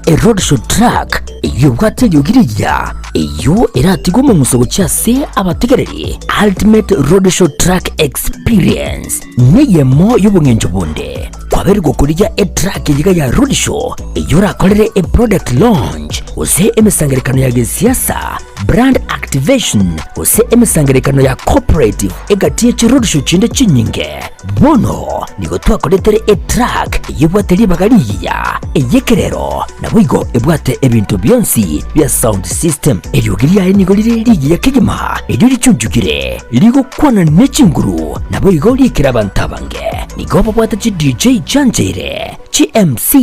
Eroadshow Truck eyio ebwate eriogi rigiya, eyio eratigwe omong'uso gochia ase abategereri. Ultimate Roadshow Truck Experience neyemo y'obong'encho bonde. Kwabeire gokorigia etruck eye iga ya Roadshow eyio orakorere eproduct launch gose emesangererekano ya gesiasa, brand activation gose emesangererekano ya corporate egati ye chiroadshow chinde chinyinge. Bono nigo twakoretere etruck eyio ebwate ribaga rigiya, ey'ekerero, naboigo ebwate ebinto bionsi bia sound system. Eriogi riaye nigo rire rigiya kegima, erio richunchukire, rigokwana ne chinguru, naboigo riikere abanto abange. Nigo babwate chi DJ chiancheire, chi MC,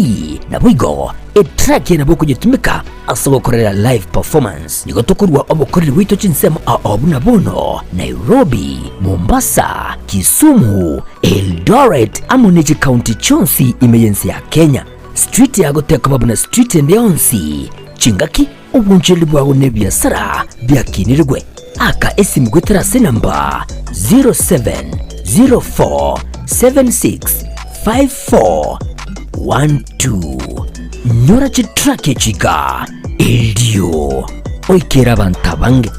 naboigo etruck eye nabo okonyetumeka ase ogokorera live performance. Nigo tokorua obokoreri bwaito chinsemo ao buna bono, Nairobi, Mombasa, Kisumu, Eldoret amo ne chikaunti chionsi ime y'ense ya Kenya. Street yago tekoba buna street ende yonsi. Chingaki, obonchoreri bwago na ebiasara biakinirigwe. Aka esimu goetera ase enamba 0704765412. Nyora chitrack echi iga erio oikere abanto abange.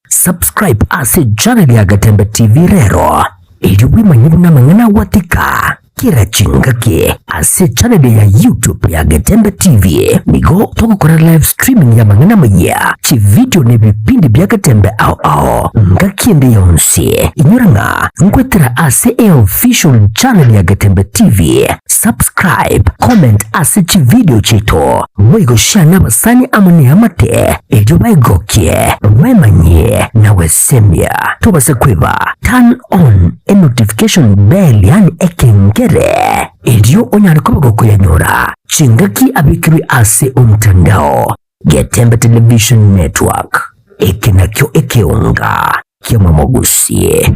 Subscribe ase channel ya Getembe TV rero erio bwemanye buna amang'ana agwatika kera chingaki ase channel ya YouTube ya Getembe TV. Nigo togokora live streaming ya amang'ana amayia, chividio na ebipindi bia Getembe ao ao ngaki ende yonsi. Inyora ng'a nkwetera ase eofficial channel ya Getembe TV. Subscribe, comment ase chividio chiaito, boigo share nabasani amo neamate erio baigokie, bemanyie na gwesemia. Tobasa kweba turn on enotification bell yaani ekengere erio onyare koba gokoyanyora chingaki abekirwe ase omtandao. Getembe Television Network, eke nakio ekeonga ki'omomogusie.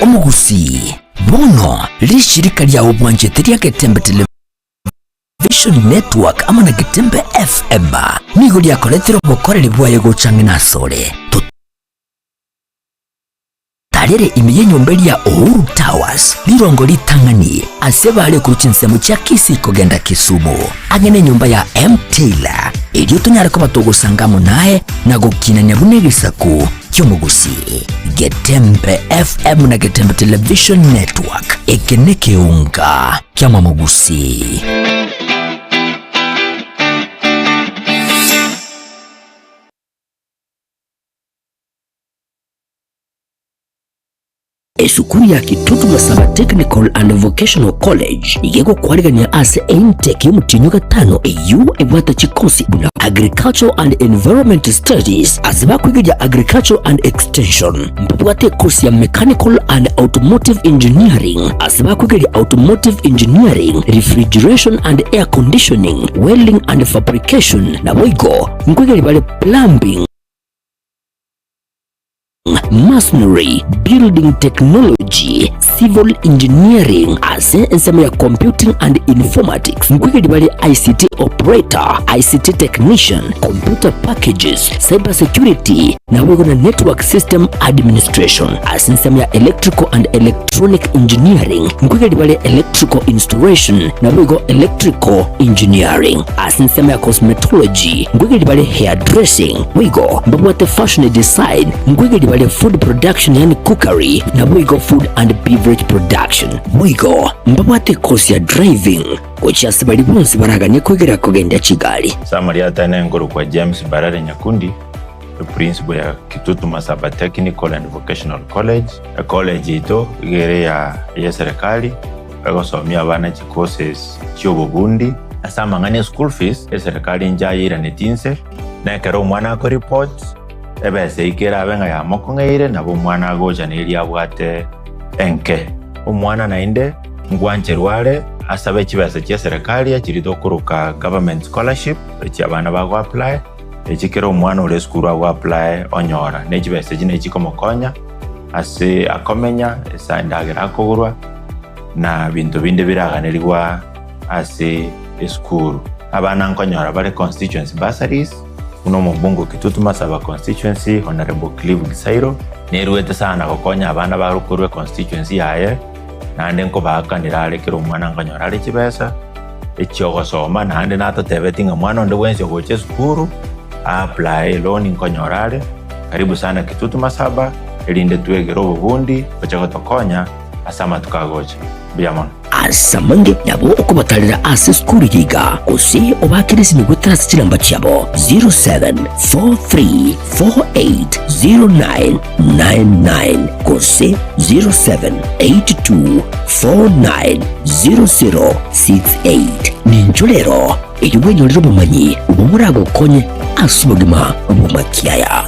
Omogusii, bono rishirika riao bwanchete ria Getembe Television Network amo na Getembe FM nigo riakoretire obokoreri bwaye gocha ang'e nasore. Tarere ime y'enyomba eria Uhuru Towers, rirongo ritang'ani ase bare korwa chinsemo chia Kisii kogenda Kisumu, ang'e nenyomba ya M. Taylor, erio tonyare koba togosanga amo naye na gokinania buna egesaku ki'omogusii. Getembe FM na Getembe Television Network, eke nekeunga ki'amamogusii. Esukuru ya Kitutu Masaba Technical and Vocational College nigo egokwarigania ase eintake y'omotienyi o gatano eyio ebwate chikosi buna Agricultural and Environment Studies ase bakwegeria Agricultural and Extension. Mbabwate ekosi ya Mechanical and Automotive Engineering ase bakwegeria Automotive Engineering, Refrigeration and Air Conditioning, Welding and Fabrication naboigo nkwegeria bare Plumbing, Masonry, Building Technology, Civil Engineering ase ensemo ya Computing and Informatics nkwegeri bare ICT Operator, ICT Technician, Computer Packages, Cyber Security naboigo na Network System Administration. Ase ensemo ya Electrical and Electronic Engineering nkwegeri bare Electrical Installation naboigo Electrical Engineering. Ase ensemo ya Cosmetology nkwegeri bare Hairdressing Boigo mbabwate fashion design, nkoigeria bare food production yaani cookery, naboigo food and beverage production. Boigo mbabwate course ya driving gochia ase baria bonsi baraganie koigera kogendia chigari. Samari atene nkorokwa James Mbarare Nyakundi, eprinciple ya Kitutu Masaba Technical and Vocational College. Ecollege yaito iga ere ya eyeserikali, egosomia abana chicourses chiobobundi. Ase amang'ana e school fees, eserikali nchayeiranetie inse. Na ekero omwana akoreport, ebesa eyio kerabe ng'a yamokong'eire, nabo omwana agocha neria abwate enke. Omwana naende ngwancherwa are asabe chibesa chia eserekari echiria tokoroka government scholarship, echi abana bago apply, echi kera omwana ore esukuru ago apply onyora. Ne chibesa echi nachi chikomokonya ase akomenya, ase endagera akogorwa. na binto binde biraganerigwa ase esukuru. Abana nkonyora bare constituency bursaries buna omobunge o Kitutu Masaba constituency Honourable Clive Gisairo neruete sana gokonya abana bare korwa econstituency yaye naende nkobaakanera are kera omwana nkonyora are chibesa echiogosoma naende natotebeti ng'a mwana onde bwensi ogocha esukuru a apply loan nkonyora are. Karibu sana Kitutu Masaba erinde twegere obobundi gocha gotokonya ase amatuko agocha. Mbuya mono. Ase amange nabo okobatarera ase esukuru eye iga, gose obaakere esimi goetera ase chinamba chiabo 0743480999 gose 0782490068. Ninchwo rero erio bwenyorere obomanyi obwo boragokonye ase obogima bw'amakiaya.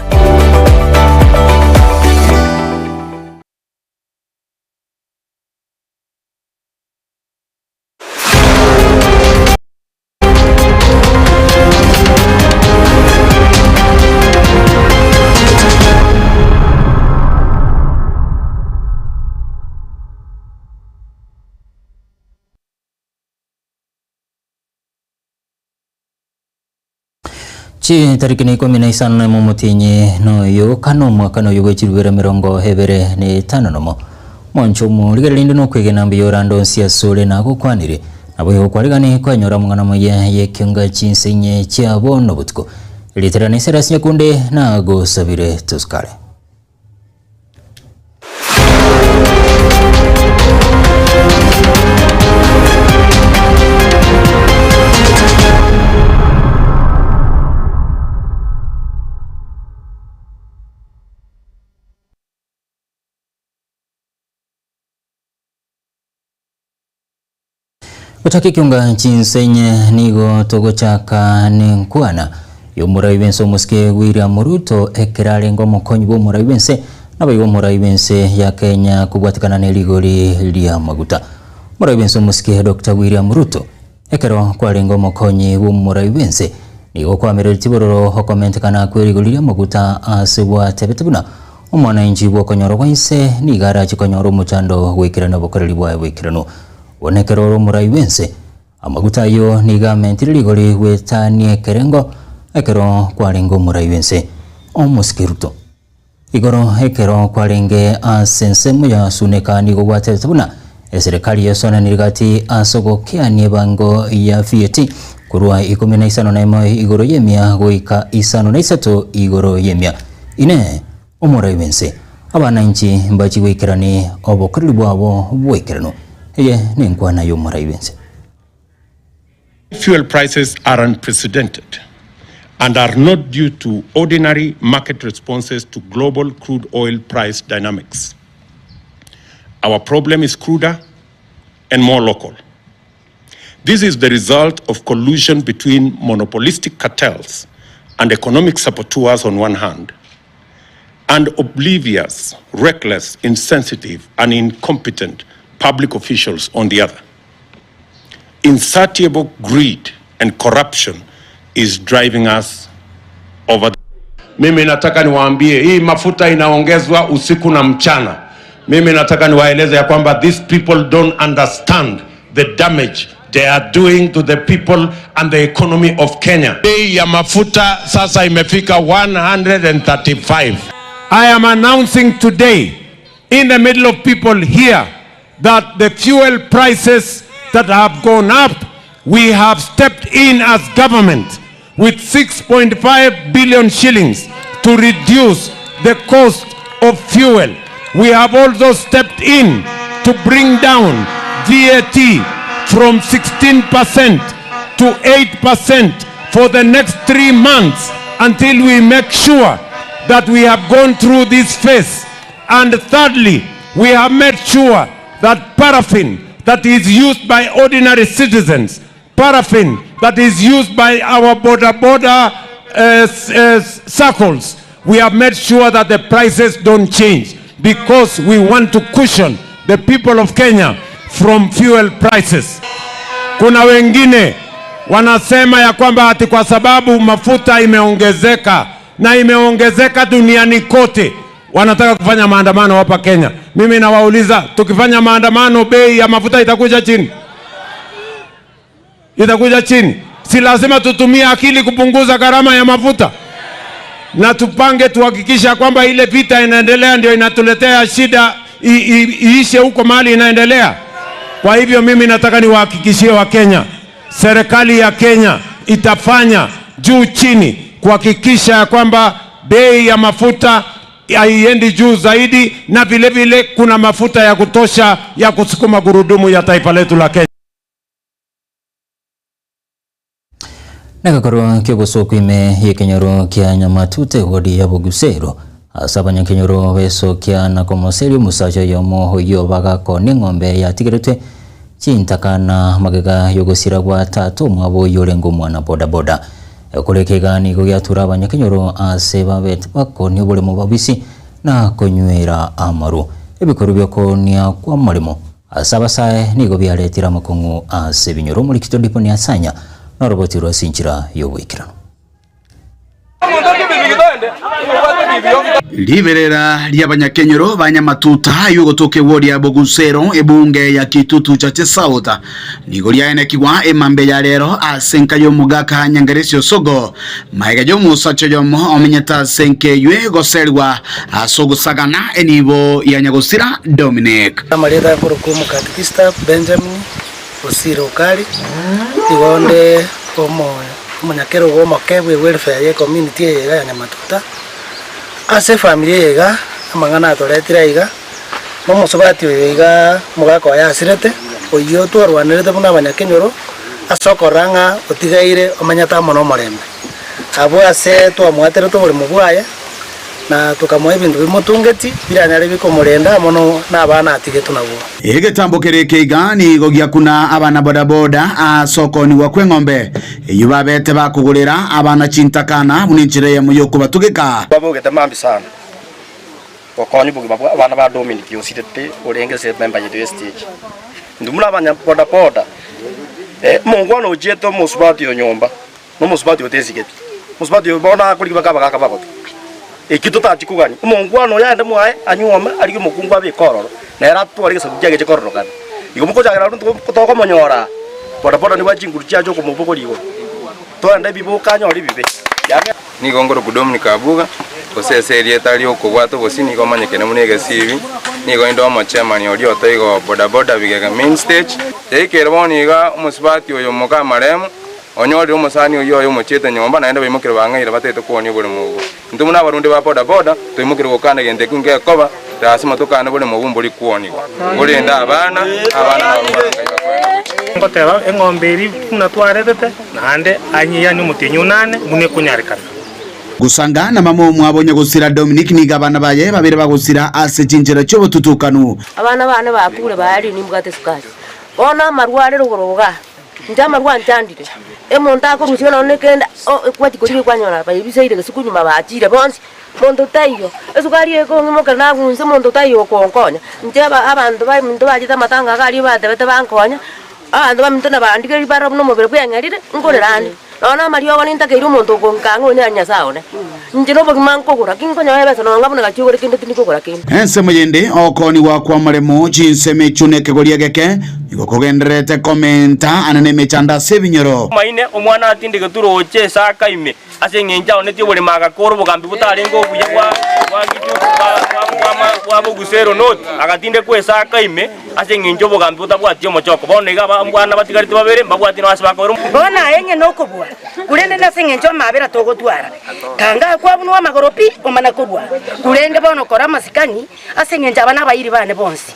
Chitariki na ikomi na isano na emo omotienyi noyo kane omwaka noyo bwe chirubere emerongo ebere na etano nomo. Mwanche omorigereria rinde nokwegena mbuya orande onsi asore nagokwanire. Naboigo kwarigani kwanyora amang'ana amaya y'ekionga chinsa inye chia bono botuko. Erieta riane Silas Nyakunde nagosabire tosikare. Gochaka ekionga chinsenye nigo togochaka nenkwana y'omorai bw'ense omosike William Ruto ekero arenge omokonyi bw'omorai bw'ense naboigo omorai bw'ense ya Kenya kobwatikana ne rigori ri'amaguta. Omorai bw'ense omosike Doctor William Ruto ekero kwarenge omokonyi bw'omorai bw'ense nigo kwamerereti bororo okomentekana kw'erigori ri'amaguta ase gwatebete buna omwananchi bw'okonyora gwa inse nigo arache konyora omochando goikerana obokoreri bwaye boikeranu. Bono ekero ore omorai bw'ense, amaguta ayio nigo amentire rigori goetania ekerengo ekero kwarenge omorai bw'ense omosike Ruto. Igoro ekero kwarenge ase ensemo ya Suneka nigo gwatebete buna eserekari yesonanire gati ase ogokeania ebango ya VAT korwa ikomi na isano na emo igoro y'emia goika isano na isato igoro y'emia. Inee! Omorai bw'ense, abananchi mbachie goikerani obokoreri bwabo bw'aikeranu. Eye nenkwana y'omorai bw'ense. Fuel prices are unprecedented and are not due to ordinary market responses to global crude oil price dynamics. Our problem is cruder and more local. This is the result of collusion between monopolistic cartels and economic saboteurs on one hand, and oblivious, reckless, insensitive, and incompetent public officials on the other. Insatiable greed and corruption is driving us over. Mimi nataka niwaambie hii mafuta inaongezwa usiku na mchana. Mimi nataka niwaeleze ya kwamba these people don't understand the damage they are doing to the people and the economy of Kenya. Bei ya mafuta sasa imefika 135. I am announcing today in the middle of people here that the fuel prices that have gone up, we have stepped in as government with 6.5 billion shillings to reduce the cost of fuel. We have also stepped in to bring down VAT from 16% to 8% for the next 3 months until we make sure that we have gone through this phase. And thirdly, we have made sure that paraffin that is used by ordinary citizens, paraffin that is used by our border border circles, we have made sure that the prices don't change because we want to cushion the people of Kenya from fuel prices. Kuna wengine wanasema ya kwamba ati kwa sababu mafuta imeongezeka na imeongezeka duniani kote, Wanataka kufanya maandamano hapa Kenya. Mimi nawauliza, tukifanya maandamano bei ya mafuta itakuja chini? Itakuja chini? Si lazima tutumie akili kupunguza gharama ya mafuta, na tupange, tuhakikisha kwamba ile vita inaendelea ndio inatuletea shida iishe huko mahali inaendelea. Kwa hivyo mimi nataka niwahakikishie Wakenya, serikali ya Kenya itafanya juu chini kuhakikisha ya kwamba bei ya mafuta haiendi juu zaidi, na vile vile kuna mafuta ya kutosha ya kusukuma gurudumu ya taifa letu la Kenya. Negakorwa ki'obosoku ime y'ekenyoro kia Nyamatute wodi ya Bogusero ase abanyakenyoro besokia na komoseria omosacha oyomo oyio bagakona eng'ombe yatigeretwe chintakana magega yogosira gwa tata omwabo oyio orenge omwana bodaboda. Ekoreka iga nigo giatura abanyakenyoro ase babete bakonia oboremo bobisi na konywera amaru. Ebikoru biokonia kwa amaremo ase abasae nigo biaretire amakong'u ase ebinyoro. Omorikito ndipo niasanya noroboti rwa ase enchera y'oboikeranu. Riberera ri'abanyakenyoro ba Nyamatuta y'ogotoka ewodi ya Bogusero ebunge ya Kitutu Chache South nigo riaenekigwa emambe ya rero ase enka y'omogaka Nyangaresi Osogo magega y'omosacha oyomo omenyete ase enka eyio egoserigwa ase ogosagana enibo ya Nyagosira Dominic. Amarieta akorokwa Omokatekista Benjamin Osire Okari, igo onde omonyakerogo omoke bwe welfare ye community eye iga ya Nyamatuta. Ase efamiri eye iga, amang'ana atoretire aiga, na omosubati oyo iga omogaka oye asirete, oyio twarwanerete buna abanyakenyoro, ase okorora ng'a otigaire omenyete amo nomorembe. Abwo ase twamwaterete oboremo bwaye, Na tokamoa ebinto bimotungeti, biranyare bikomorenda amo nabana atigetwe nabwo. Egetambo kere eke iga nigo giakuna abana bodaboda ase okoonigwa kw'eng'ombe, eyio babete bakogorera abana chintakana buna enchera eyemo y'okobatugeka. Babogete mambia sana gokonya obogima bwa abana ba Dominic osirete orenge ase ememba yaito ye stage. Intwe buna abanya boda boda, omongwana ochiete omosubati o nyomba. Nomosubati otesigeti. Omosubati oyo bono akorigia baka abagaaka bagote. Ekio totachi kogania. Omongwana oyo aende mwaye, anyuome, arigie omokungu abeke ororo, nere atware egesaku kiaye geche kororokana. Igo mokochakera abwo ntogo tokomonyora aa, boda boda nigo chinguru chiacha okomobogoria igoro. Toende ebibe okanyore ebibe. Yame. Nigo nkorokwa Dominic Abuga, gose ase erieta ri'okobwata obosie nigo omanyekene buna egesibi. Nigo inde omochairman oria otoigo boda boda Bigega main stage. Yaikire bono iga omosubati oyo moka amaremu, Onyorire omosani oyio oye omochiete nyomba, naende baimokire bang'aire batagete kwonia oboremo obwo. Intwe buna abarundi ba boda boda, toimokire gokana gento ekio ngekoba, lasima tokane boremo obwo mbori kwonigwa. Korende abana, abana nabwo barangai bakoenda gochia. Ngoteba eng'ombe eria buna twaretete, naende anyeyanie omotienyi onane buna ekonyarekana. Gosanga na mama omwabo nyagosira Dominic nigo abana baye babere bagosira ase chinchera chi'obotutukanu. Abana bane bakure baarire nimbwate esukari. Bono amarwa are rogoro igaa. Inche amarwa anchandire, omonto akorusia nonya na ekende kwachia korigia kwanyora baibiseire gose konyuma bachire bonsi, monto taiyo. Esukari eye ekong'imokera nagunse monto taiyo okonkonya. Inche aba abanto baminto bachete amatanga iga aria batebete bankonye, abanto baminto nabandigereria barore buna omobere bweng'erire, nkorera ande. Nonya na amariogo nintakeire omonto okonkang'a onye aria Nyasae one. Inche na obogima nkogora, ki nkonyora ebesa nonya buna gachia ogore kende tindi kogora kende. Ensemo yende, okoonigwa kw'amaremo, chinsemo echio na ekegori egeke, nigo kogendererete komenta ane nemechando ase ebinyoro. Omaine, omwana atindegetwe roche Isaka ime, ase engencho aonetie oboremo agakora obogambi botarenge obuya bwa bwa Gidu bwa bwa bwa bogusero Noti, agatindekwa Isaka ime, ase engencho obogambi botabwati omochoko. Bono iga abana batigarete babere mbabwati nao ase bakoera. Bono aye ng'ina okobua, korende nase engencho y'amaabera togotwara, kanga akwabunwa amagoro pi, omana korua. Korende bono kora amasikani ase engencho aba nabairi bane bonsi.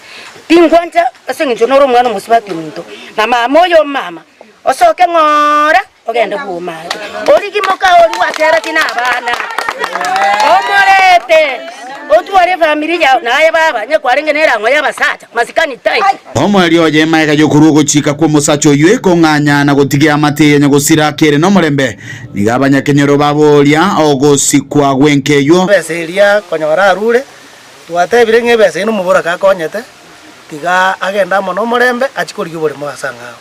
Tingwancha ase engencho nore omwana omosubati ominto, na mama oyo omama, osoke ng'ora ogende bw'omate. Origie moka oria gwateretie nabana, omorete, otware efamiri yao, naye baba, onye kwarenge nerang'o y'abasacha, masikani taiyo. Omoerio oye magega y'okorua ogochika kw'omosacha oyio ekong'anya na gotiga eamate eye nyagosira kere nomorembe, nigo abanyakenyoro baboria ogosikwa gw'enka eyio. Ebesa eria konyora arure, twatebire ng'a ebesa eyio nomoboraka akonyete, Tiga agende amo nomorembe, achie korigia oboremo ase ang'ao.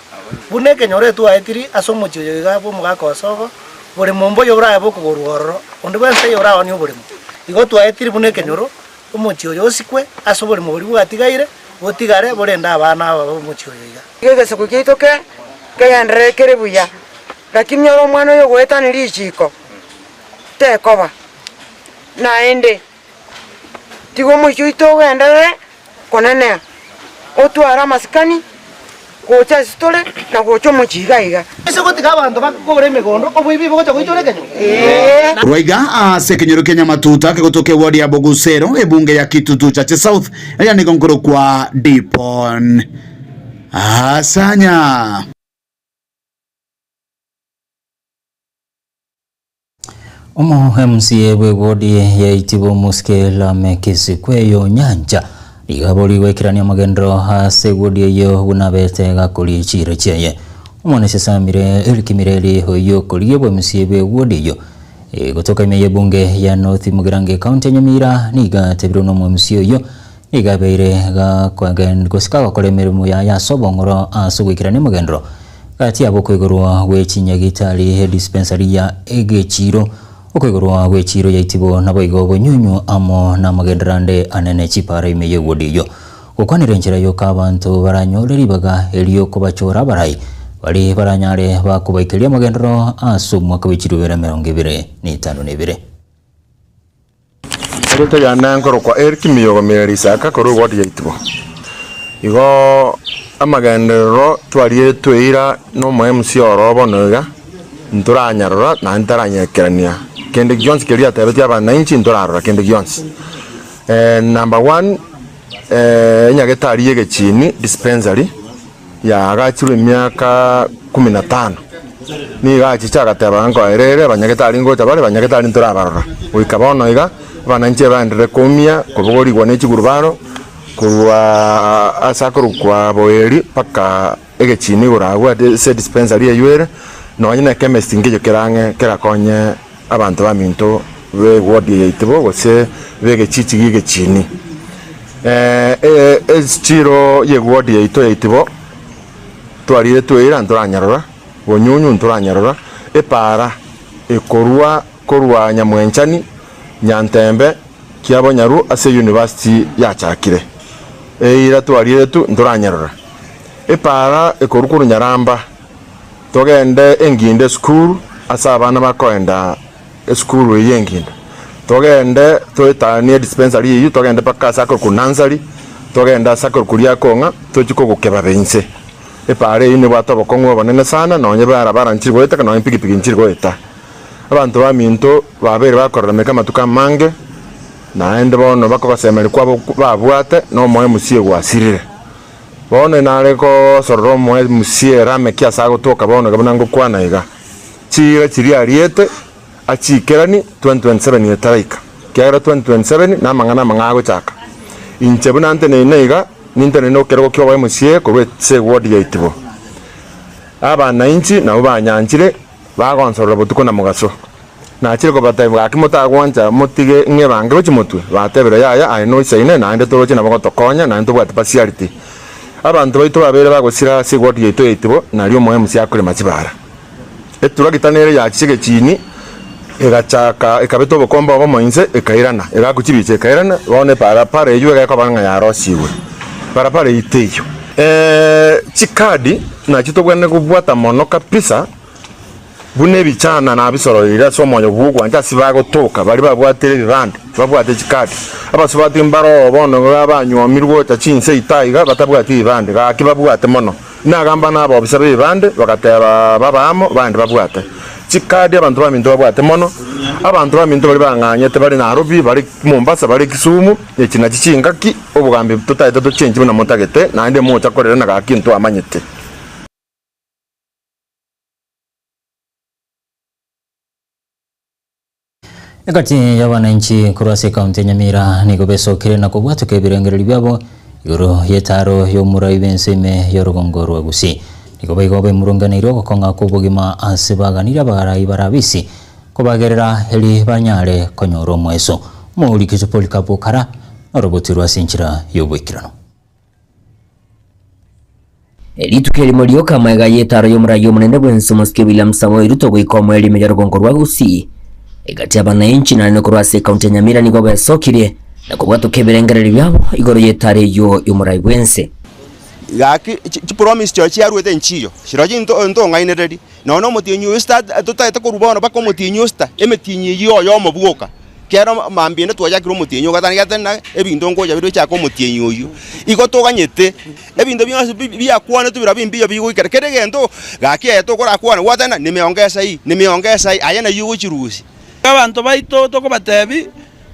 Buna ekenyoro etwaetiri ase omochie oyo iga bw'omogaka o sobo, boremo mboyo borabe bokogorwa ororo, onde bwensi oyoraonie oboremo. Igo twaetiri buna ekenyoro, omochie oyo osikwe ase oborimo boria bwatigaire, botigare borende abana aba b'omochie oyo iga. Iga egesaku kiaito ke kegenderere kere buya, lakini ore omwana oyo ogoetania richiiko, tekoba. Naende tiga omochie oito ogenderere konenea, otware amasikani gocha ase tore na gocha omochie iga iga. Ase gotiga abanto bakore emegondo, oboibi bogocha goichora ekenyoro. Korwa iga ase ekenyoro kia Nyamatuta kegotoka eward ya Bogusero, ebunge ya Kitutu Chache South, eria nigo nkorokwa Dipon Asanya. Omo MCA bw'ewodi ya Itibo Omosike Lameck Sikweyo Nyancha nigo aborie goikerania amagenderero ase ewodi eyio buna abete gakoria chiira chiaye. Omonese Samire Eric Mireri oyio okorigia obwa MCA bw'ewodi eyio gotoka ime y'ebunge ya North Mugirango ekaunti ya Nyamira nigo atebirwe na omo MCA oyio nigo abeire gakogen gose kagokora emeremo yaye ase obong'oro ase ogoikerania amagenderero Gati yabo okoigorwa gwe chinyagitari, edispensari ya egechiiro, okoigorwa gwe chiiro ya itibo, naboigo obonyunyu amo namagenderero ande anene chipara ime y'ewodi eyio. Gokwanera enchera yoka abanto baranyore ribaga erio kobachora abarai baria baranyare bakobaikeria amagenderero ase omwaka bwe chirubera 25. Erieta riane nkorokwa Eric Miyogo Mireri Isaka korwa eward ya Itibo. Igo amagenderero twarietwe eira na omo MC oro bono iga, ntoranyarora naende ntaranyekerania kende gionsi keria atebetie abananchi ntorarora kende gionsi. Number one, enyagetari ya egechini dispensary yaagachirwe emiaka kumi na tano, nigo achiche agateba ng'a nkoerere abanyagetari ngocha bare, abanyagetari ntorabarora. Goika bono iga, abananchi ebaenderere koumia, kobogorigwa ne chigurubaro, korwa ase akorokwa boeri mpaka egechini igoro agwo ase edispensary eywo ere, nonye na echemist nkeyio kere ang'e kerakonye abanto baminto b'eward eye yaito gose b'egechichi gi'egechini. Echiro y'eward yaito ya Itibo twariretwe eira ntoranyarora, bonyunyu ntoranyarora, epaara ekorwa korwa Nyamwenchani, Nyantembe, Kiabonyaru ase university yachakire. Eira twariretwe ntoranyarora. Epaara ekorwa korwa Nyaramba Togende engindo esukuru ase abana bakoenda esukuru eyio engindo. Togende toetanie edispensary eyio togende mpaka ase akorokwa nursery, togende ase akorokwa riakong'a tochie kogokeba inse. Epaara eyio nebwate obokong'u obonene sana nonye barabara nchiri goeteka nonye pikipiki nchiri goeta. Abanto baminto babeire bakorarameka amatuko amange naende bono bakobasemeria kwabo babwate na omoyo omosie gwasirire. Bono inare gosorora omoemusie Lameki ase agotoka bono iga buna ngokwana iga. Chiira chiria ariete achiikeranie 2027 etaraika, ekiagera 2027 namang'ana amang'ao agochaka. Inche buna nteneine iga, ninteneine ekerogo ki'oboemusie korwa ase eward ya Itibo. Abanainchi nabwo banyanchire, bagonsorora botuko na mogaso. Nachire kobatebia, Gaki motagwancha, motige ng'ebange gochia motwe. Batebire, Yaya, aye noisaine, naende toroche nabo gotokonya, naende tobwate partiality. Abanto baito babeire bagosira ase eward yaito ya Itibo, nario omoemusi akorema chibara. Eturagita nere yachiche egechini, egachaka ekabeta obokombe obomo inse, ekairana, egakwa chibicha ekairana, bono eparapara eywo egekoba ng'a yarosigwe. Parapara eyio teiyo. Chikadi nachio tobwenerete kobwata mono kabisa. Buna ebichana nabisoroire ase omoyo bw'ogwancha ase bagotoka baria babwatire ebibande, babwate chikadi. Abasubati mbaroo bono iga banywomirwe gocha chinse ita iga batabwati ebibande, gaki babwate mono. Nagamba nabobisa b'ebibande, bagateba babe amo, bande babwate chikadi. Abanto baminto babwate mono, abanto baminto baria bang'anyete bare Nairobi, bare Mombasa, bare Kisumu, echi nachi chingaki, obogambi totaete tochenchi buna motagete, naende mocha korera na gaki ntwamanyete. Egati y'abananchi korwa ase ekaunti ya Nyamira nigo besokire na kobwatoka ebirengererio biabo igoro y'etaaro y'omorai bw'ense ime y'orogongo rwa Gusii. Nigo boigo bemurunganeire ogokong'a kw'obogima ase baganirie abarai barabisi kobagerera eri banyare konyora omoeso. Omouri Polycarp Okara norobotirwe ase enchera y'oboikeranu. Rituko erimo rioka amaiga y'etaaro y'omoraia omonene bw'ense omosike William Samoei Ruto goika omoerio ime y'orogongo rwa Gusii. Egati y'abananchi naende korwa ase ekaunti ya Nyamira nigo besokirie na kobwatoka ebirengererio biabo igoro y'etara eyio y'omorai bw'ense. Gaki chipromise chiao chiaruete nchiyo, chirochio ntong'ainererie. Nonya na omotienyi oyo sita totaete korwa bono mpaka omotienyi o sita, emetienyi eyio oyomo bwoka. Ekiagera mambia ende twachakire omotienyi o gatano ekiagera tari ebinto ngocha bire bichake omotienyi oyio. Igo toganyete, ebinto bionsi bi biakwanetwe birobio mbiyo bigoikera. Kera egento gaki eye tokorakwane gwateba ng'a nimeongeza hii, nimeongeza hii, aye nayio ogochirusia. Abanto baito tokobatebia,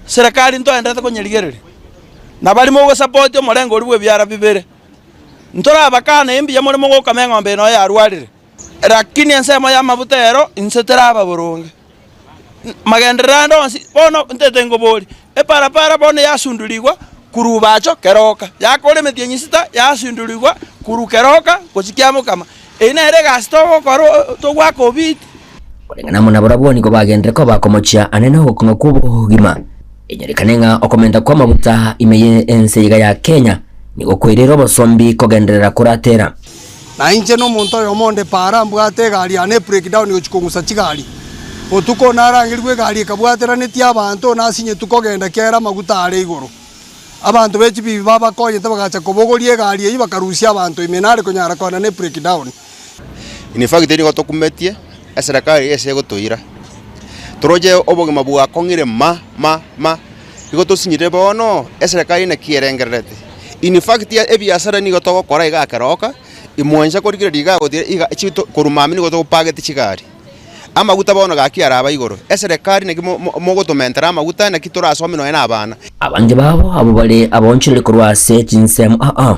Serikali ntoenderete konyerigereria, na baria mogosapoti omorengo oria bw'ebiara bibere. Ntorabakane mbuya more mogokama eng'ombe eye noyo yarwarire, lakini ensemo y'amabuta ero inse teraba boronge. Magenderero ande onsi bono ntete nkoborie, eparapara bono yasundurigwa korwa Ubacho keroka, yakora emetienyi sita yasundurigwa korwa keroka gochia Kiamokama. Eyio nere egasi togokora togoaka obiti. Koreng'ana amo nabarabwo nigo bagenderere koba komochia anene ogokong'a kw'obogima. Enyorekane ng'a okomenta kw'amaguta ime y'ense iga ya Kenya nigo koirire obosombi kogenderera koratera. Na inche nomonto oyomo onde para mbwate egari yane ebreakdown gochia kong'usa chigari. Botuko narangerigwe egari ekabwateranetie abanto nasinyetwe kogenda ekiagera amaguta are igoro. Abanto be chibibi babakonyete bagacha kobogoria egari eyio bakarusia abanto ime nare konyara kogenda ne breakdown. In fact nigo tokumetie eserekari eye ase egotoira, toroche obogima bwakong'ire ma ma ma, igo tosinyire bono eserekari naki erengererete. In fact ebiasara nigo togokora iga keroka, imwancha korigereria iga gotira iga chito korwa mambia nigo topagete chigari. Amaguta bono gaki araba igoro, eserekari naki mo mo mogotomentera amaguta naki torasome nonya na abana. Abange babo abwo bare abaonchoreri korwa ase chinsemo ao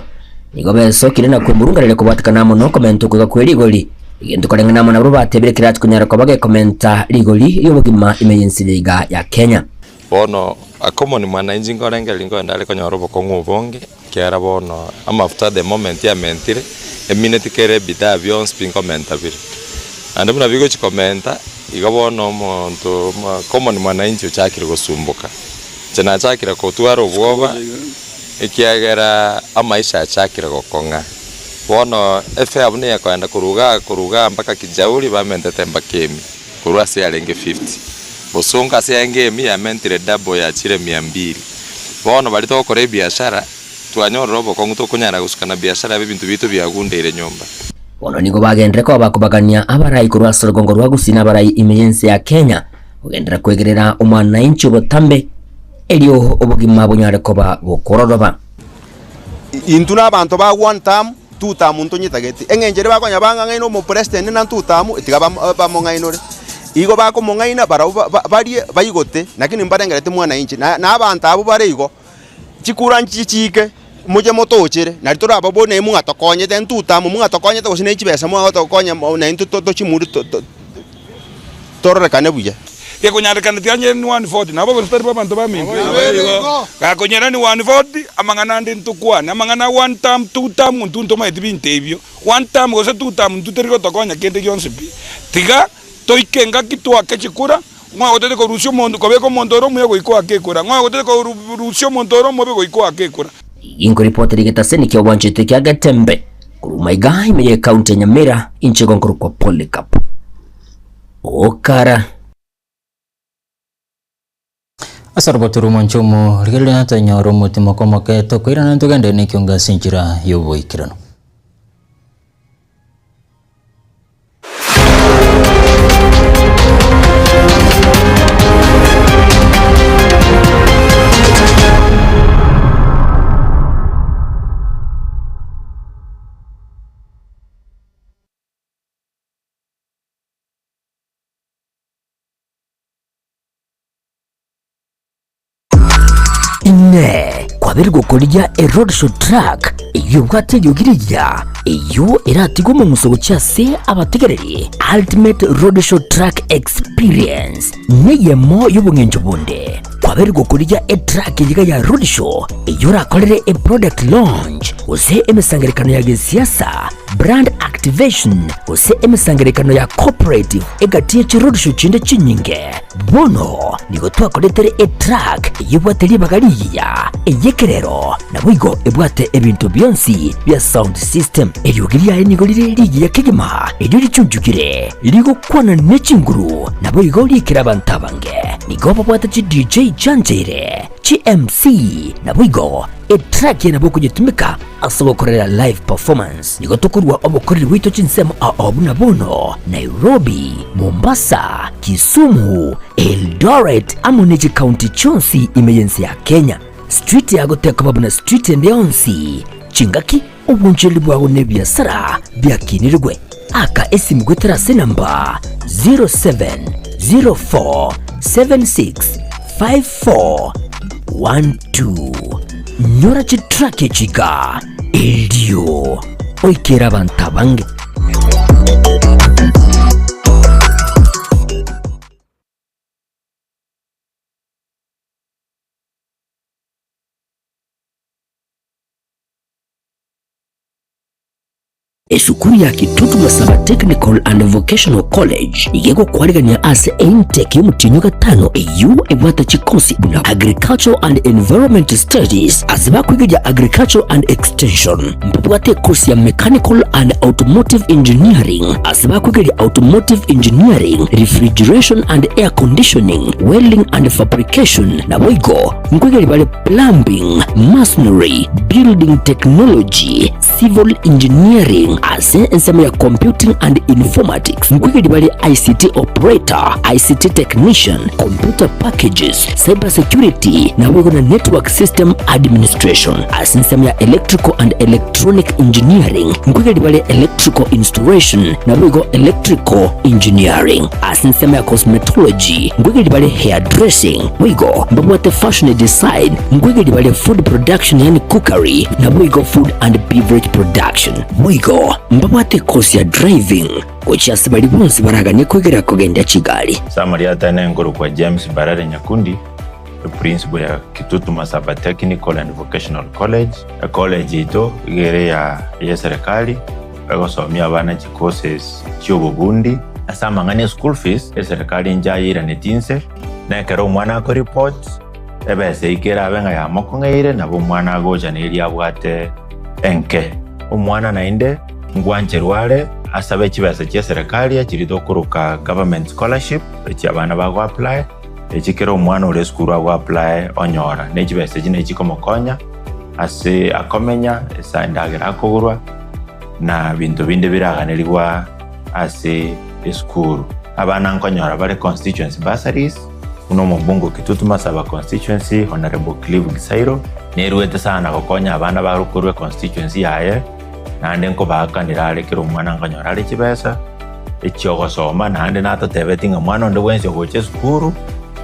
nigo besokire na kwemurunganeria kobwatekana amo nokomenta okoiga kwe rigori, egento koreng'ana amo nabwo batebire kerati konyara koba gekomenta rigori ri'obogima ime y'ense iga ya Kenya. Bono akomoni mwananchi nkorengereria nkogenda are konyora obokong'u obonge, ekiagera bono amafuta the moment amentire, emineti kere ebidhaa bionsi pi nkomenta bire. Naende buna bigochi komenta, igo bono omonto common mwananchi ochakire gosumboka. Inche nachakire kotwara obwoba, ekiagera amaisha achakire gokong'a. Bono efare buna ekoenda korwa igaa korwa igaa mpaka Kijauri bamentete mpaka emia, korwa ase yarenge fifty. Bosongo ase yarenge emia yamentire double yachire mia mbili. Bono baria togokora ebiashara, twanyorire obokong'u tokonyara gosukana biashara ebinto biaito biagundeire nyomba. Bono nigo bagenderere koba bakobagania abarai korwa ase orogongo rwa Gusii na abarai ime y'ense ya Kenya, kogenderera kwegerera omwananchi obotambe, erio obogima bonyare koba bokororoba. Intwe nabanto ba one term, two term ntonyetageti. Eng'encho eria bakonya bang'ang'aine omopresident na two term tiga bamong'ainore. Igo bakomong'aina barabwo barie baigote lakini mbarengereti mwananchi. Na abanto abwo bare igo, chikura nchiche chiike, moche motochere, nari torababori naye mwatokonyete intwe two term mwatokonyete gose ne chibesa mwagotokonya naintwe tochimuri tororekane buya. Gekonyarekana tiga ni 140 nabo gose tari babanto baminto. Gakonyera ni 140 amang'ana ande ntokwane amang'ana a one term two term intwe ntomaeti binto ebio. One term gose two term intwe tori gotokonya kende gionsi pi. Tiga toike engaki toake chikura ng'o ogotete korusia omonto kobeka omonto ore omuya goika oake ekura ng'o ogotete korusia omonto ore omobe goika oake ekura. Inkoripotera egetaseni kia obwanchete kia Getembe korwa maiga ime ye ekaunti ya Nyamira inche igo nkorokwa Polycarp Okara. Ase orogoto rw'omonche omo, rigereria tonyore omotimoko omoke, tokoirana ntogende nekiongo ase enchera y'oboikeranu. Inee! Kwabeire gokorigia eroadshow truck eyio ebwate eriogi rigiya, eyio eratigwe omong'uso gochia ase abategereri? Ultimate Roadshow Truck Experience neyemo y'obong'encho bonde. Kwabeire gokorigia etruck eyio iga ya roadshow eyio orakorere eproduct launch gose emesangererekano ya gesiasa. brand activation, gose emesangererekano ya cooperative egati ye chiroadshow chinde chinyinge. Bono nigo twakoretere etruck eyio ebwate ribaga rigiya, ey'ekerero, naboigo ebwate ebinto bionsi bia sound system. Eriogi riaye nigo rire rigiya kegima, erio richunchukire, rigokwana ne chinguru, naboigo riikere abanto abange. Nigo babwate chi DJ chiancheire, chi MC, naboigo etruck eye nabo okonyetumeka ase ogokorera live performance. Nigo tokorua obokoreri bwaito chinsemo ao buna bono, Nairobi, Mombasa, Kisumu, Eldoret amo ne chikaunti chionsi ime y'ense ya Kenya. Street yago tekoba buna street ende yonsi, chingaki, obonchereri bwago na ebiasara biakinirigwe. Aka esimu goetera ase enamba 0704765412. Nyora chitrack echi iga erio oikere abanto abange. Esukuru ya Kitutu Masaba Technical and Vocational College iga egokwarigania ase eintake y'omotienyi o gatano eyio ebwate chikosi buna Agricultural and Environment Studies ase bakwegeria Agricultural and Extension. Mbabwate ekosi ya Mechanical and Automotive Engineering ase bakwegeria Automotive Engineering, Refrigeration and Air Conditioning, Welding and Fabrication naboigo nkwegeria bare Plumbing, Masonry, Building Technology, Civil Engineering ase ensemo ya Computing and Informatics nkwegeri bare ICT Operator, ICT Technician, Computer Packages, Cyber Security naboigo na Network System Administration. Ase ensemo ya Electrical and Electronic Engineering nkwegeri bare Electrical Installation naboigo Electrical Engineering. Ase ensemo ya Cosmetology nkwegeri bare Hairdressing boigo mbabwate Fashion Design nkwegeri bare Food Production yaani Cookery naboigo Food and Beverage Production. Boigo mbabwate ekosi ya Driving gochia ase baria bonsi baraganie kwegera kogendia chigari. Summary Atene nkorokwa James Mbarare Nyakundi, eprinciple ya Kitutu Masaba Technical and Vocational College. Ecollege yaito iga ere ya eserikali, egosomia abana chicourses chiobobundi. Ase amang'ana e school fees, eserikali inche ayeiraneti inse, na ekero omwana akoreport, ebesa eyio kerabe ng'a yamokong'eire, nabo omwana agocha neria abwate enke. Omwana naende ngwancherwa are asabe chibesa chia eserikali echiria tokoroka government scholarship, echi abana bago apply, echi kera omwana ore esukuru ago apply onyora. Ne chibesa echi nachi chikomokonya ase akomenya, ase endagera akogorwa, na binto binde biraganerigwa ase esukuru. Abana nkonyora bare constituency bursaries, buna omobunge o Kitutu Masaba constituency Honourable Clive Gisairo, neruete sana gokonya abana bare korwa econstituency yaye, naende nkobaakanera are kera omwana nkonyora are chibesa echiogosoma, naende natotebeti ng'a mwana onde bwensi ogocha esukuru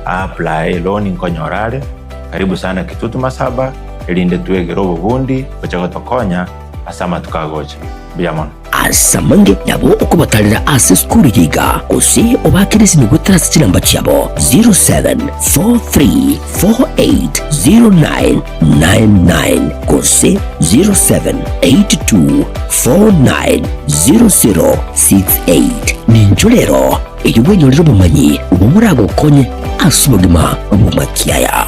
a apply eloan nkonyora are, karibu sana Kitutu Masaba, erinde twegere obobundi gocha gotokonya ase amatuko agocha. Mbuya mono. Ase amange nabo okobatarera ase esukuru eye iga, gose obaakere esimi goetera ase chinamba chiabo 0743480999 gose 0782490068. Ninchwo rero erio bwenyorere obomanyi obwo boragokonye ase obogima bw'amakiaya.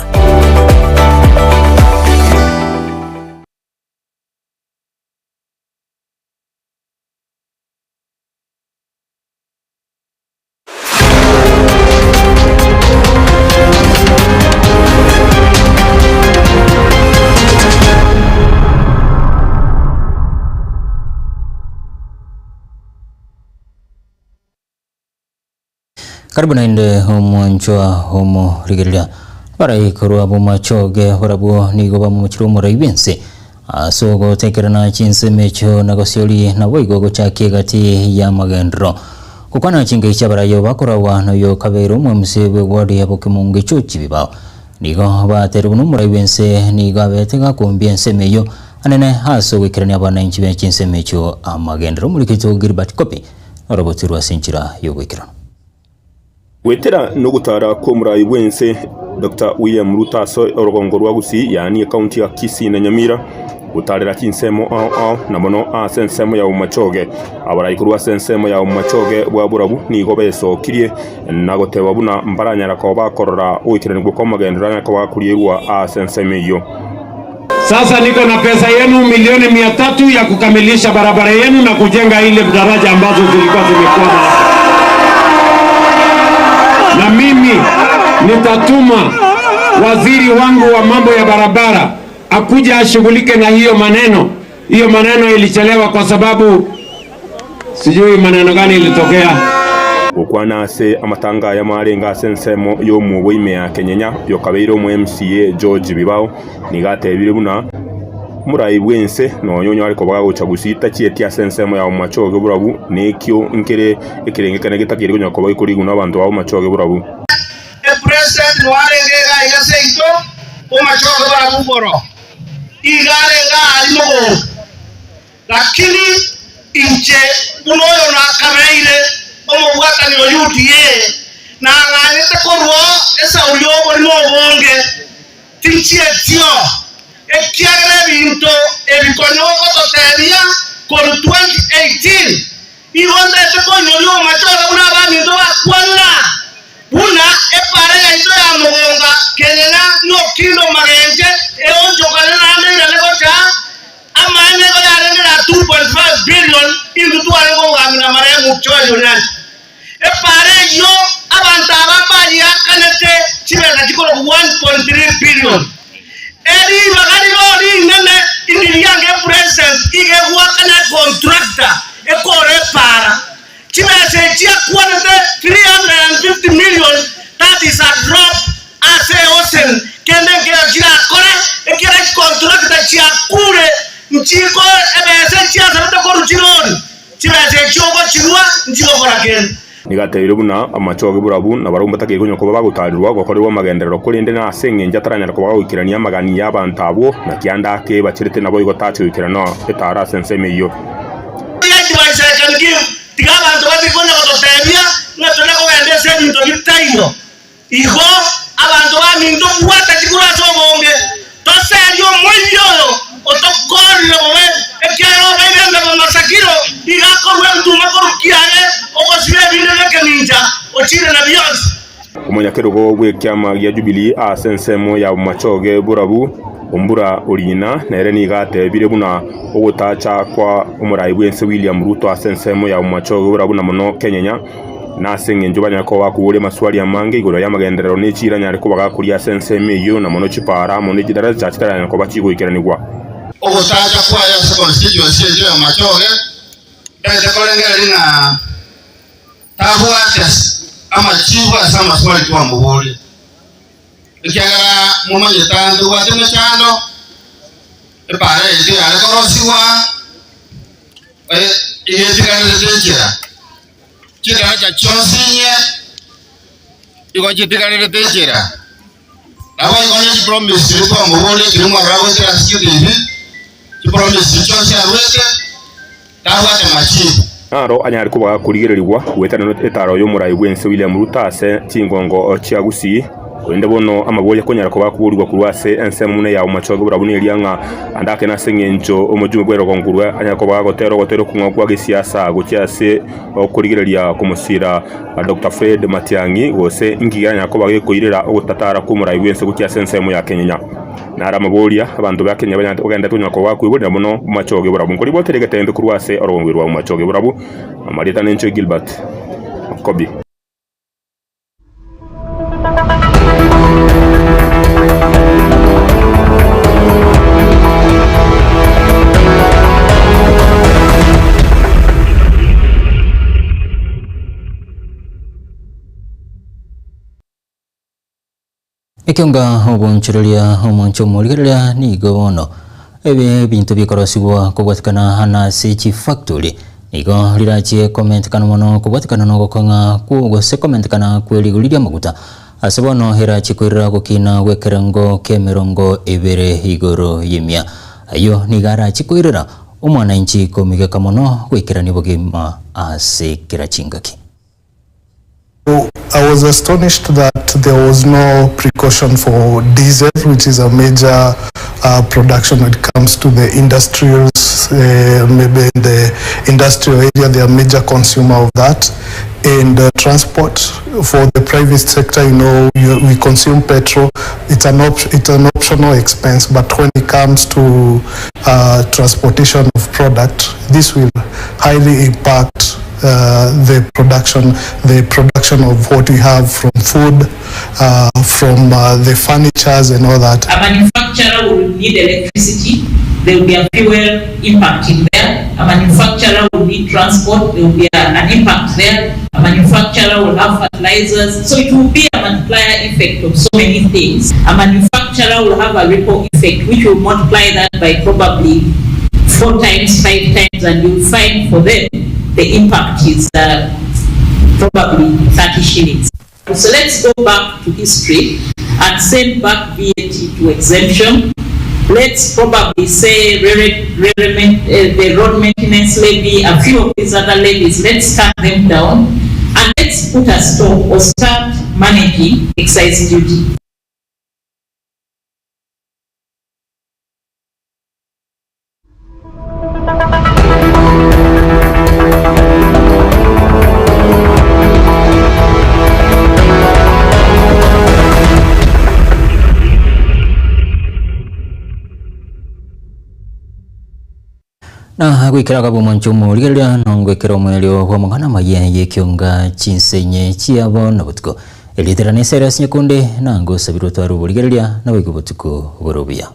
Karibu naende omwanchwa omorigereria. Abarai korwa bomachoge barabwo nigo bamomochire omorai bw'ense ase ogotekerana chinsemo echio na gosiori naboigo gochakia egati y'amagenderero. Gokwana chingaki chi'abarai abo bakoragwa noyo kabeire omwamuse bw'egwadi ya bokemongo echio chibibao. Nigo baterwe buna omorai bw'ense nigo abete gakombia ensemo eyio anene ase ogoikerania abananchi be chinsemo echio amagenderero. Omorikito Gilbert Kopi. Orogotirwe ase enchera y'ogoikeranu. Goetera nogotara kw'omorai bw'ense Doctor William Ruto ase orogongo rwa Gusii yaani ekaunti ya Kisii na Nyamira. Gotarera chinsemo ao ao, na mono ase ensemo ya Bomachoge. Abarai korwa ase ensemo ya Bomachoge bwa borabu nigo besokirie na goteba buna mbaranyara koba bakorora ogoikeranigwa kw'amagenderero anyare koba gakorierwa ase ensemo eyio. Sasa niko na pesa yenu milioni 300 ya kukamilisha barabara yenu na kujenga ile daraja ambazo zilikuwa zimekwama hapa. Na mimi nitatuma waziri wangu wa mambo ya barabara akuja ashughulike na hiyo maneno. Hiyo maneno ilichelewa kwa sababu sijui maneno gani ilitokea. Gokwana ase amatanga aya marenge ase ensemo y'omwobo ime ya Kenyenya, oyokabeire omo MCA George Bibao nigo atebire buna omorai bw'ense nonya onyare koba gagocha gusii tachieti ase ensemo ya omomachoge borabu nekio nkere ekerenge kene getakeire konya koba gekorigwa nabanto ba omomachoge borabu. Epresident noarenge iga iga seito omachoge borabu igoro, iga arenge aaria mogondo. Lakini inche buna oyo nakabeire omobwatani o UDA, nang'anyete korwa esauri y'oborimo obonge, tinchietio, ekiagera ebinto ebi konya ogototebia korwa 2018, igo ntete koinyoria omachore buna abaminto bakwanera, buna epara yaito ya mogonga kenyenya nokindo magenche eonchokane naende irane gocha Amaene nigo yarenge ya 2.5 billion intwe tware kogambia na marehemu George Onyancha. Epaara eyio abanto aba mbayiakanete chibesa chikorokwa 1.3 billion. Eribaga riro rinene indiriange epresident iga egoakana econtractor ekore epaara. Chibesa echi akwanete 350 million that is a drop ase eocean kende nkeyo chirakore ekiagera chicontractor chiakure nchiko ebesa echiasabete korwa chirori chibesa echio ogochirua nchigokora kende. Nigo atebirie buna amachoge borabu na barabwo mbatakeire konya koba bagotarirwa gokorerwa amagenderero, korende nase engencho ataranyare koba gagoikerania amagani y'abanto abwo, naki ande ake bacherete naboigo tache goikerana etaaro ase ensemo eyio. Advice I can give, tiga abanto batige konya gototebia ng'a tore kogenda ase ebinto bitaiyo. Igo abanto baminto bwata chikuru ase obonge, toserie omoibi oyo otokorire bobe, ekiagera obeire embeba masakiro, iga akorua ebituma korwa kiaye, ogosiba ebinde bi'ekemincha, ochire na bionsi. Omonyakerogo bw'ekiama gia Jubilee ase ensemo ya Bomachoge Borabu, Ombura Orina, nere nigo atebire buna ogotacha kwa omorai bw'ense William Ruto ase ensemo ya Bomachoge Borabu na mono Kenyenya nase engencho banyare koba bakoboria amaswali amange igoro y'amagenderero ne chiira anyare koba gakoria ase ensemo eyio na mono chipaara amo ne chidaraja chitaranyare koba chigoikeranigwa. Ogotacha kwaye ase constituency eyio ya Machoge, ntagete korengereria ng'a Tabwate amachibu ase amaswali twamoboria, ekiagera momanyete aa ntobwate emechando, epaara yaito yare korosigwa, iga etigarerete enchera, chidaraja chionsi inye igo chitigarerete enchera. Naboigo onye chipromise chiria twamoboria chiria mwarora goetera ase chitibi, chipromise chionsi aruete, tabwate machibu. Naro anyare koba gakorigererigwa goetanana etaaro y'omorai bw'ense William Ruto ase chingongo chia Gusii. Korende bono amaboria akonyara koba akoborigwa korwa ase ensemo buna eya omochoge borabu neria ng'a ande ake nase engencho omojumbe bw'erogongo korwa anyare koba gagotera ogotera okong'ao kwa gesiasa gochia ase okorigereria komosira Doctor Fred Matiang'i gose inki keranyare koba gekoirera ogotatara kw'omorai bw'ense gochia ase ensemo ya Kenyenya. Naro amaboria abanto ba Kenya banyarete kogenderera konya koba koiborera mono omochoge borabu. Nkoriboteria egetembe korwa ase orogongo rwa omochoge borabu. Amarieta nenche Gilbert Okobi. Ekionga obonchoreria omonche omorigereria nigo bono ebe ebinto bikorosigwa kobwatikana ase chifactory nigo rirachie komentekana mono kobwatikana nogokong'a gose komentekana kwe rigori ri'amaguta ase bono erachie koirera gokina gw'ekerengo ki'emerongo ebere igoro y'emia. Ayio nigo arachie koirera omwananchi komigeka mono goikerania obogima ase kera chingaki. I was astonished that there was no precaution for diesel, which is a major production when it comes to the industrials, maybe in the industrial area, they are major consumer of that. And transport for the private sector, you know, you, we consume petrol. It's an, op it's an optional expense, but when it comes to transportation of product, this will highly impact the production, the production of what we have from food, from the furnitures and all that. A manufacturer will need electricity, there will be a fuel impact in there. A manufacturer will need transport, there will be an impact there. A manufacturer will have fertilizers, so it will be a multiplier effect of so many things. A manufacturer will have a ripple effect, which will multiply that by probably 4 times, 5 times, and you'll find for them the impact is probably 30 shillings. So let's go back to history and send back VAT to exemption. Let's probably say the road maintenance levy, a few of these other levies, let's cut them down and let's put a stop or start managing excise duty. Na goikera akaba omwancho omorigereria nongwekera omwerio bw'amang'ana amaya y'ekionga chinsenye chiabo na botuko erietera na esere ase nyekunde nango osabirwe otware oborigereria naboigo botuko bore obuya.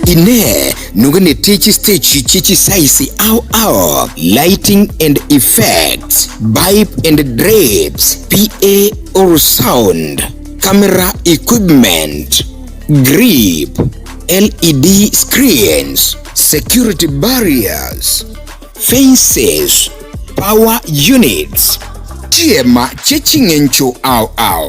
Ine nogane techi stage chichi size au au lighting and effects, pipe and drapes, PA or sound, camera equipment, grip, LED screens, security barriers, fences, power units. Chiema cheching'encho au au.